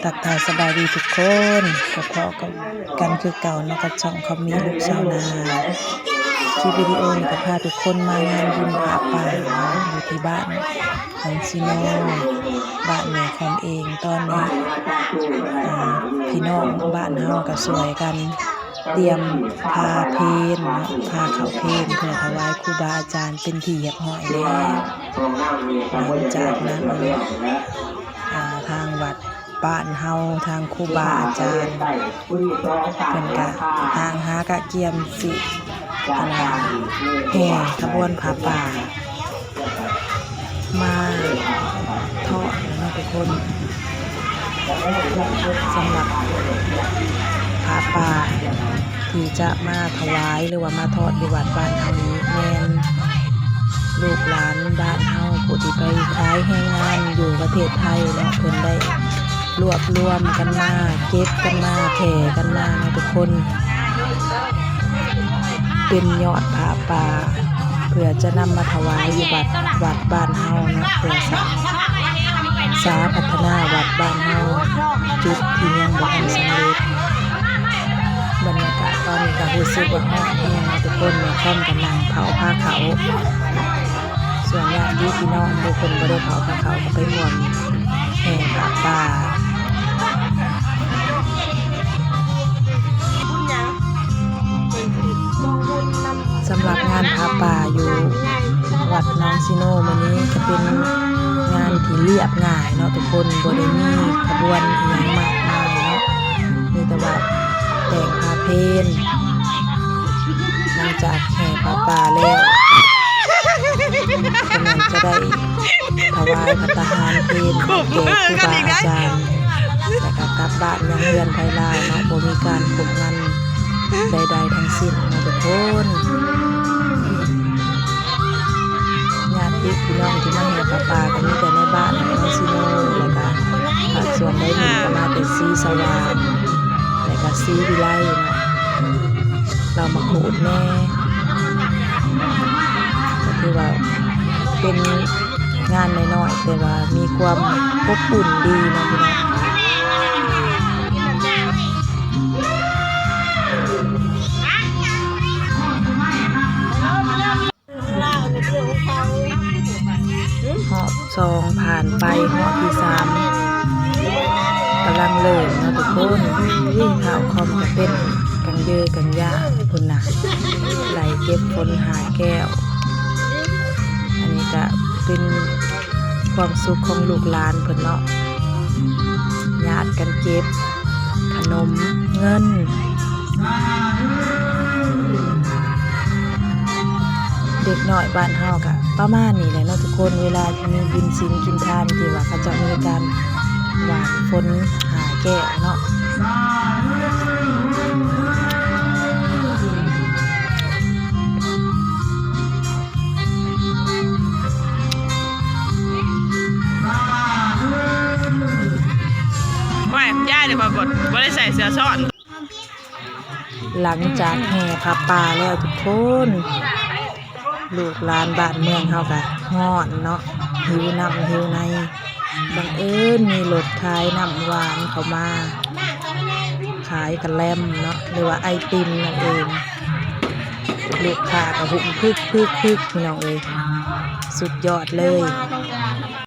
ທັກທາຍສະບາຍດີທຸກຄົນ, ກໍພໍ້ກັນຄືເກົ່າເນາະ ກັບຊ່ອງຄອມມີລູກຊາວນາ. ຄລິບວິດີໂອນີ້ກໍພາທຸກຄົນມາງານບຸນຜ້າປ່າຢູ່ທີ່ບ້ານໜອງຊີໂນ ບ້ານແມ່ຄອມເອງ. ຕອນນີ້ ອາ ພີ່ນ້ອງບ້ານເຮົາກໍຊ່ວຍກັນຕຽມຜ້າເພນເນາະ, ຜ້າເຂົ້າເພນ ເພື່ອຖວາຍຄູບາອາຈານເປັນທີ່ຮຽບຮ້ອຍແລ້ວ. ຫຼັງຈາກນັ້ນ ອາ ທາງວັດ ບ້ານເຮົາ ທາງຄູບາອາຈານ ເພິ່ນກະ ທາງຫາກະກຽມຊິ ອັນນ່າ ແຫ່ຂະບວນຜ້າປ່າ ມາທອດແລ້ວເນາະທຸກຄົນ. ສຳລັບຜ້າປ່າທີ່ຈະມາຖວາຍ ຫຼືວ່າມາທອດຢູ່ວັດບ້ານເຮົານີ້ ແມ່ນລູກຫຼານບ້ານເຮົາ ຜູ້ທີ່ໄປຂາຍແຮງງານຢູ່ປະເທດໄທເນາະ, ເພິ່ນໄດ້ ລວບລວມກັນມາ ເກັບກັນມາ ແຜ່ກັນມາເນາະທຸກຄົນ, ເປັນຍອດຜ້າປ່າ ເພື່ອຈະນຳມາຖວາຍຢູ່ວັດ ວັດບ້ານເຮົາເນາະ, ເພື່ອສະ ສາພັດທະນາວັດບ້ານເຮົາ ຈຸດທີ່ຍັງບໍ່ທັນສຳເລັດ. ບັນຍາກາດຕອນນີ້ກໍຮູ້ສຶກວ່າຮ້ອນແຮງເນາະທຸກຄົນ, ແມ່ຄອມກໍນັ່ງເຜົາພາເຂົ້າ. ສ່ວນຍາດຕິພີ່ນ້ອງຜູ້ເພິ່ນບໍ່ໄດ້ເຜົາພາເຂົ້າກໍໄປຮ່ວມແຫ່ຜ້າປ່າ. ສຳລັບງານຜ້າປ່າຢູ່ວັດໜອງຊີໂນມື້ນີ້ ກໍເປັນງານທີ່ລຽບງ່າຍເນາະທຸກຄົນ, ບໍ່ໄດ້ມີຂະບວນອີ່ຫຍັງມາກມາຍເນາະ, ມີແຕ່ວ່າແຕ່ງຜ້າເພນ. ຫຼັງຈາກແຫ່ຜ້າປ່າແລ້ວ ກຳລັງຈະໄດ້ຖວາຍພັດຕາຫານເພນແກ່ຄູບາອາຈານ ແລ້ວກໍກັບບ້ານຍັງເຮືອນໄພລາວເນາະ, ບໍ່ມີການພົບງັນໃດໆທັງສິ້ນເນາະທຸກຄົນ. ຍາດຕິພີ່ນ້ອງທີ່ມາແຫ່ຜ້າປ່າກໍມີແຕ່ໃນບ້ານໜອງຊີໂນ ແລ້ວກໍພາກສ່ວນໄດ້ບຸນກໍມາແຕ່ສີສະຫວ່າງ ແລ້ວກໍສີວິໄລເນາະ. ເຮົາມາຂູດແດ່ ກໍຖືວ່າເປັນງານນ້ອຍໆ ແຕ່ວ່າມີຄວາມອົບອຸ່ນດີເນາະພີ່ນ້ອງ. ຮອບສອງຜ່ານໄປ ຮອບທີສາມກຳລັງເລີ່ມເນາະທຸກຄົນ. ເອີຍ ທ້າວຄອມກະເຕັ້ນກັງເຢີກັງຢາພຸ້ນນະ ໄລ່ເກັບຝົນຫາແກ້ວ. ອັນນີ້ກະເປັນຄວາມສຸກຂອງລູກຫຼານເພິ່ນເນາະ ຍາດກັນເກັບ ຂະໜົມເງິນ. ເດັກນ້ອຍບ້ານເຮົາກະປະມານນີ້ແຫຼະເນາະທຸກຄົນ, ເວລາທີ່ມີບຸນສິນກິນທານ ທີ່ວ່າເຂົາເຈົ້າມີການຫວ່ານຝົນຫາແກ້ວເນາະ. ໂອ້ຍ ຍາຍນີ້ຂ້ອຍບໍ່ ບໍ່ໄດ້ໃສ່ເສື້ອຊ້ອນ. ຫຼັງຈາກແຫ່ຜ້າປ່າແລ້ວທຸກຄົນ ລູກຫຼານບ້ານເມືອງເຮົາກະຮ້ອນເນາະ ຫິວນ້ຳຫິວໃນ. ບັງເອີນມີລົດຂາຍນ້ຳຫວານເຂົ້າມາ ຂາຍກະແລັມເນາະ ຫຼືວ່າໄອຕິມນັ້ນເອງ. ລູກຄ້າກໍຫຸ້ມພຶກໆໆ ພີ່ນ້ອງເອີຍ ສຸດຍອດເລີຍ.